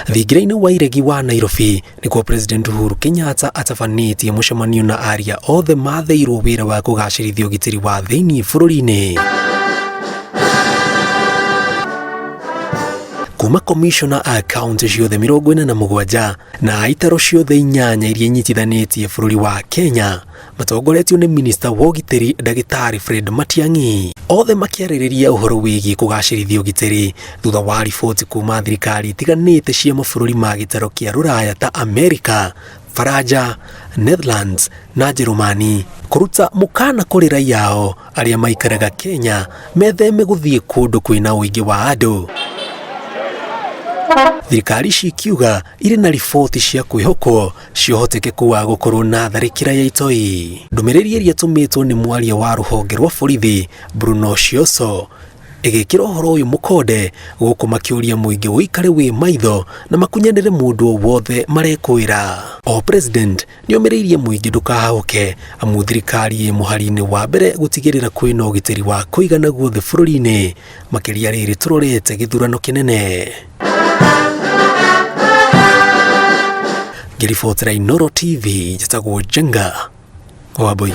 Thingira-inĩ wa iregi wa Nairobi nĩkuo President Uhuru Kenyatta atabanĩtie mũcemanio na aria othe mathĩirwo wĩra wa kũgacĩrithia ũgitĩri wa thĩinĩ bũrũri-inĩ. Kuma komishona a kaunti ciothe 47 na itaro ciothe 8 iria inyitithanĩtie bũrũri wa Kenya matongoretio nĩ minista wa ũgitĩri Ndagĩtarĩ Fred Matiang'i, othe makĩarĩrĩria ũhoro wĩgiĩ kũgacĩrithia ũgitĩri thutha wa riboti kuma thirikari itiganĩte cia mabũrũri ma gĩtaro kĩa Rũraya ta Amerika, Faranja, Netherlands na Njerumani kũruta mũkana kũrĩ raia ao arĩa maikaraga Kenya metheme gũthiĩ kũndũ kwĩna ũingĩ wa andũ. Thirikari ici ikiuga irĩ na riboti cia kwĩhokwo cia ũhotekeku wa gũkorwo na tharĩkĩra ya itoi. Ndũmĩrĩri ĩrĩa ĩtũmĩtwo nĩ mwaria wa rũhonge rwa borithi Bruno Shioso ĩgĩkĩra ũhoro ũyũ mũkonde gũkũ makĩũria mũingĩ ũikare wĩ maitho na makunyanĩre mũndũ o wothe marekwĩra. O president nĩomĩrĩirie mũingĩ ndũkahahũke amu thirikari ĩ mũhari-inĩ wa mbere gũtigĩrĩra kwĩna ũgitĩri wa kũigana guothe bũrũri-inĩ makĩria rĩrĩ tũrorete gĩthurano kĩnene. Ngĩribotera Inooro TV njĩtagwo Njenga Wambui.